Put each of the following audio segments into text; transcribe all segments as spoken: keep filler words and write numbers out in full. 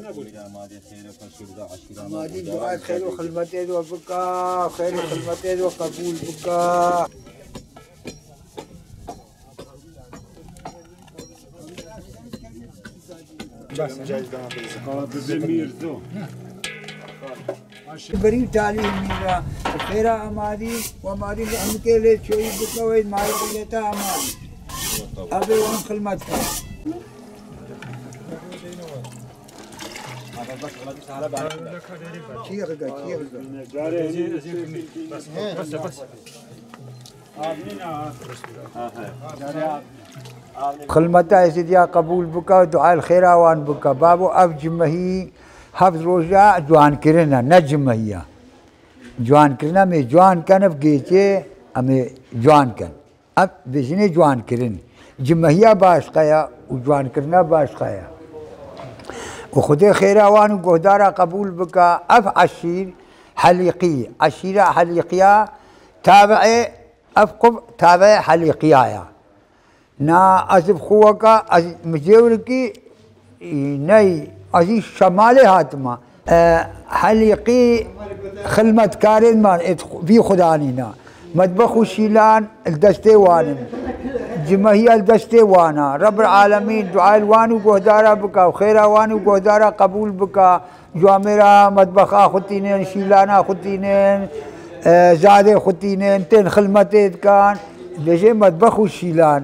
Amadî xêr û xelmetê do bika, xêr û xelmetê do qebûl bika. Berî û talî mîra, xêra amadî û amadî rehmikê lê çoyî bike wê malê xwe lê te amadî. Evê wan xilmet ke. Çiyê xwe ke, çiyê xwe ke. Xilmeta Êzidiya qebûl bike, duayê li xêra wan bike. Babo, ev cimehî heft roja ciwankirin e, ne cimehî ye. Ciwankirin, em ê ciwan ken, ev gêçê em ê ciwan ken. Ev bêjinê ciwankirin. Cimehiya başqa ye û ciwankirina başqa ye. Û Xwedê xêra wan û guhdara qebûl bike. Ev eşîr Helîqî, eşîra Helîqiya tabi'ê, ev qub tabi'ê Helîqiya ye. Na ez bi xwe weke, ez mijêwirikî, ney, ez jî şemalê hatime. E, Helîqî xilmetkarên me ê vî xudanî ne. Medbex û şîlan li destê wan in. Cimehiya li destê wan e. Rebbil Alemîn duayê li wan û guhdara bike û xêra wan û guhdara qebûl bike. Camêra medbexa xwe tînin, şîlana xwe tînin, e, zadê xwe tînin, tên xilmetê dikan. Dibêje medbex û şîlan.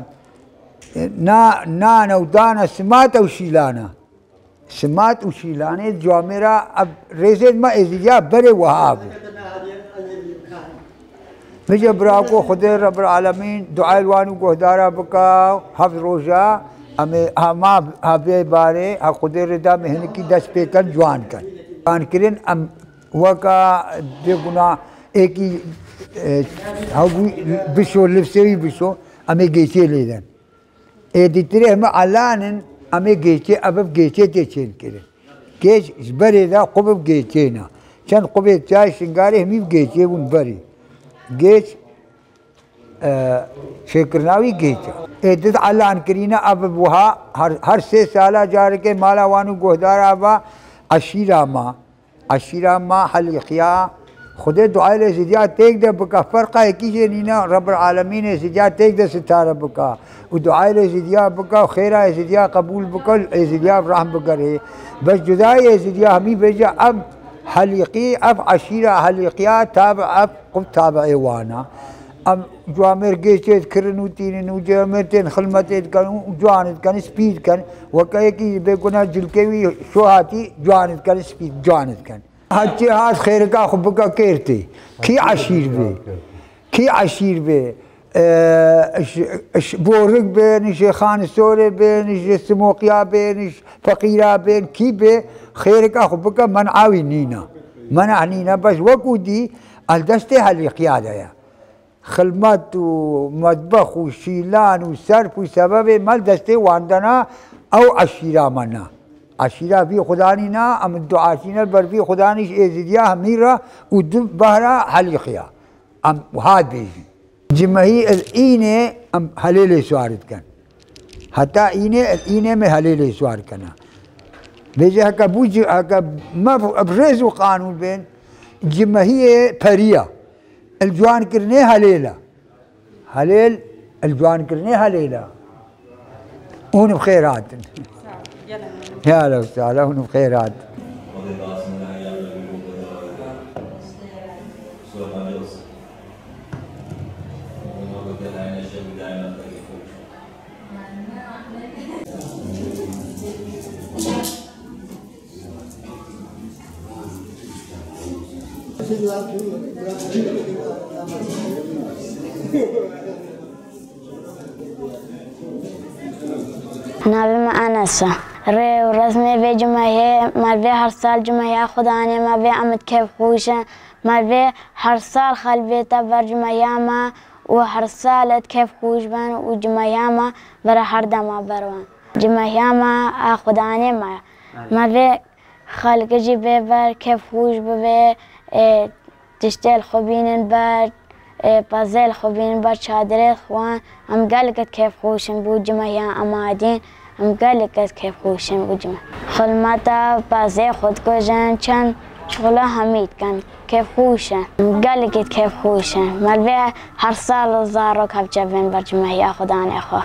Na, nane û dane simat ew şîlane. Simat û şîlanê camêra ev rêzên me Êzidiya berê wiha bû. Bije birako Xwedê Rebbil Alemîn duayê li wan û guhdara bike, heft roja em ê hema ha bê barê, ha Xwedê rêda me hinekî dest pê ken, ciwan ken. Ciwan kirin em weka bêguna êkî, e, hewbû bişo, lifsê wî bişo, em ê gêçê lê den. Ê dîtirê heme elan in, em ê gêçê, ev bi gêçê tê çênkirin. Gêç ji berê de qub bi gêçê ne. Çend qubê çay Şingarê hemî bi gêçê bûn berê. Gêç, e, çêkirina wî gêç e. Ê di elan kirîne, ev bi wiha her, her sê sala careke mala wan û guhdara ve eşîra ma. Eşîra ma Helîqiya, Xwedê duayê li Êzidiya têk de bike, ferqa yekî jê nîne, Rebbil Alemîn Êzidiya têk de sitare bike. Û duayê li Êzidiya bike û xêra Êzidiya qebûl bike, Êzidiya rehm bigerê. Bes cudayê Êzidiya hemî bêje ev Helîqî, ev eşîra Helîqiya, tabi ev qub tabi'ê wan e. Em camêr gêçê dikirin û tînin û camêr tên xilmetê dikin û ciwan dikin, spî dikin. Weke yekî bêguna cilkê wî şo hatî, ciwan dikin, spî ciwan dikin. Heçî hat xêrika xwe bike kêrtê. Kî eşîr bê? Kî eşîr bê? E, ş-, ş-, borik bin, ji Xanisorê bin, ji Simoqiya bin, ji feqîra bin, kî bê? Xêrika xwe bike, men'a wî nîne. Men'a nîne, bes wekû dî, el destê Helîqiya de ye. Xilmet û medbex û şîlan û serf û sebebê me li destê wan de ne, ew eşîra me ne. Eşîra vî xudanî ne, em duaşîne li ber vî xudanî ji Êzidiya hemî re û du behra Helîqiya. Em wiha dibêjin. Cimehî ez înê em helêlê siwar dikin. Heta înê, înê me helêlê siwar kena. Bêje heke bû ci-, heke me bi rêz û qanûn bên, cimehiyê periya. El ciwankirinê helêla. Helêl, el ciwankirinê helêla. Hûn bi xêr hatin. Ya Reb, sala, hûn bi xêr hatin. Navê min Enes e. Rê û resmê vê cumehê, me vê her sal cumeya Xudanê, me vê em kêfxweş in. Me vê her sal xelbê te ber cumeya me û her sal et kêfxweş bin û cumeya me bere her dema ber wan. Cumeya me a Xudanê me. Me vê xelk jî bê ber kêfxweş bibe, ê, tiştê li xwe bînin ber, ê, pezê li xwe bînin ber çadirê xwe. Em gelek et kêfxweş in bo cumeya Emadîn. Em gelek et kêfxweş in bo cume. Xulmeta pezê xwe dikujin, çend şixula hemî dikin. Kêfxweş e. Gelekî kêfxweş e. Me li vê her sal zarok hevce bên ber cimehîya xwedanê xwe.